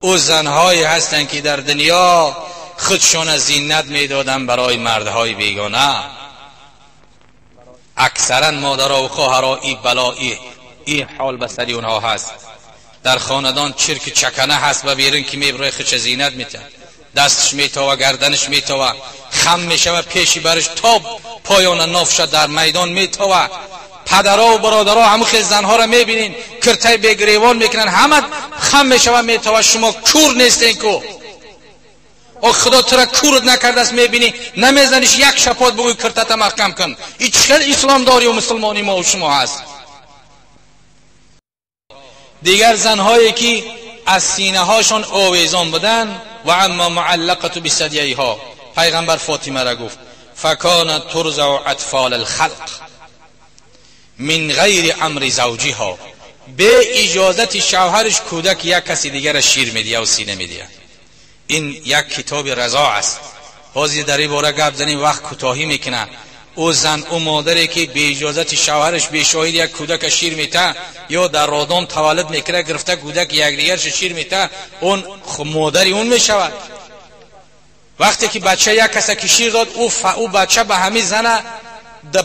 او زنهایی هستند که در دنیا خودشان زینت میدادن برای مردهای بیگانه. اکثرا مادرها و خواهرها ای بلا ای حال به سری اونها هست. در خاندان چرک چکنه هست و بیرون که میبره خودش زینت میده، دستش میتاوه، گردنش میتاوه، خم میشوه، پیشی برش تاب پایان نافشه در میدان میتاوه. پدرها و برادرها همون خیلی زنها را میبینین کرتای بگریوان میکنن، همه خم میشوه میتاوه. شما کور نیستین کو؟ او خدا تو را کورت نکرده است، میبینی نمیزنیش یک شپات بگوی کرتت محکم کن. این چه اسلام داری و مسلمانی ما و شما هست؟ دیگر زنهایی که از سینه هاشون آویزان بودن، و اما معلقه بثدییها، پیغمبر فاطمه را گفت فکانت ترضع اطفال الخلق من غیر امر زوجها، به اجازت شوهرش کودک یک کسی دیگر را شیر میدیه و سینه میدیه. این یک کتاب رضا است. حاضر در این باره گپ زنیم وقت کوتاهی میکنه. او زن او مادری که به اجازت شوهرش به شاهد یک کودک شیر میته یا در رادان تولد میکنه گرفته کودک یک دیگرش شیر میته، اون مادری اون میشود. وقتی که بچه یک کس که شیر داد، او بچه به همین زن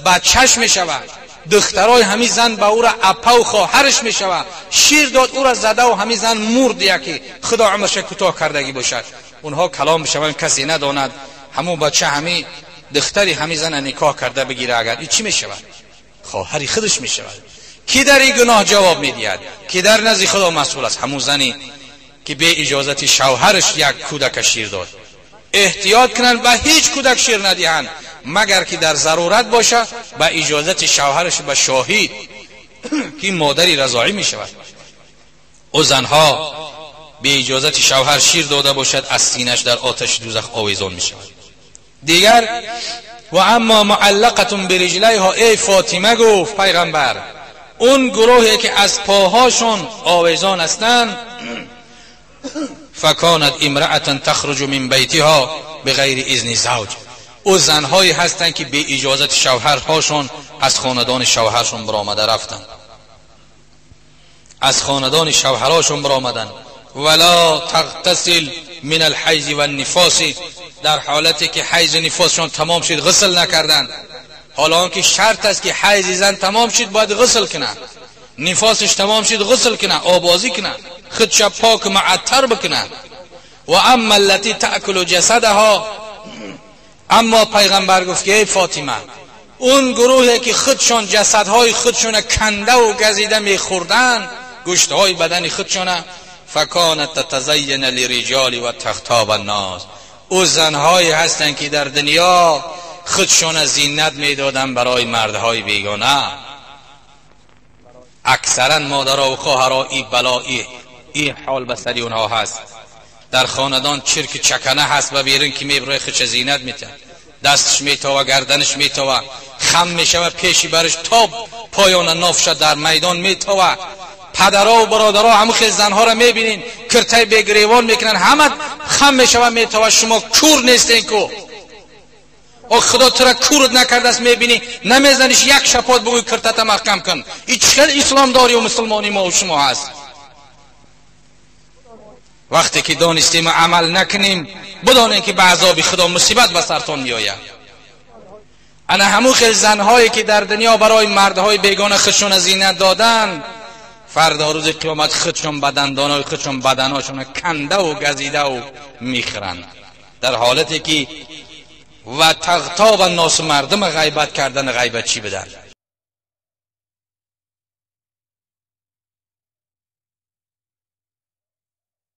بچهش میشود. دخترای همین زن به او را اپا و خواهرش میشود. شیر داد او را زده و همین زن مرد، یکی خدا عمرش کوتاه کردگی باشد. اونها کلام بشوند کسی نداند. همون بچه همین دختری همین زن نکاح کرده بگیره، اگر این چی میشود؟ خواهری خودش میشود. کی در این گناه جواب میدهد؟ کی در نزد خدا مسئول است؟ همون زنی که به اجازت شوهرش یک کودک شیر داد. احتیاط کنند و هیچ کودک شیر ندهند مگر که در ضرورت باشه، به اجازت شوهرش به شاهد که مادری رضاعی می شود. او زنها به اجازت شوهر شیر داده باشد، از سینش در آتش دوزخ آویزان می شود. دیگر و اما معلقه برجلیها، ای فاطمه گفت پیغمبر، اون گروهی که از پاهاشون آویزان هستند، فکانت امرأة تخرج من بیتها بغیر اذن زوج، او زنهایی هستند که به اجازت شوهرهاشون از خاندان شوهرشون برآمده رفتند، از خاندان شوهرهاشون برآمدن. ولا تغتسل من الحیض و النفاس، در حالتی که حیض و نفاسشون تمام شد غسل نکردن. حالا آنکه شرط است که حیض زن تمام شد باید غسل کنه، نفاسش تمام شد غسل کنه، آبازی کنه، خودش پاک معطر بکنه. و اما التي تأکل جسدها، اما پیغمبر گفت که ای فاطمه، اون گروهی که خودشون جسدهای خودشون کنده و گزیده میخوردن، گوشتهای بدن خودشون، فکانت تتزین لرجال و تختاب الناس، او زنهایی هستند که در دنیا خودشون زینت میدادن برای مردهای بیگانه. اکثرا مادرها و خواهرها ای بلا ای حال به سری اونها هست. در خاندان چرک چکنه هست و بیرون که میبره خودش زینت میته، دستش میتاوه، گردنش میتاوه، خم میشوه، پیشی برش تاب پایان نافشه در میدان میتاوه. پدرها و برادرها همون خیلی زنها را میبینین کرتای بگریوان میکنن، همه خم میشوه میتاوه. شما کور نیستین کو؟ او خدا تو را کورت نکرده است، میبینی نمیزنیش یک شپات بگوی کرتت محکم کن. این چه اسلام داری و مسلمانی ما و شما هست؟ وقتی که دانستیم و عمل نکنیم، بدانیم که به عذاب خدا مصیبت به سرتان میآید. انا همون خیلی زنهایی که در دنیا برای مردهای بیگانه خودشون زینت دادن، فردا روز قیامت خودشون بدندانای خودشون بدناشون کنده و گزیده و میخرند، در حالتی که و تغتاب الناس، مردم غیبت کردن، غیبت چی بدن.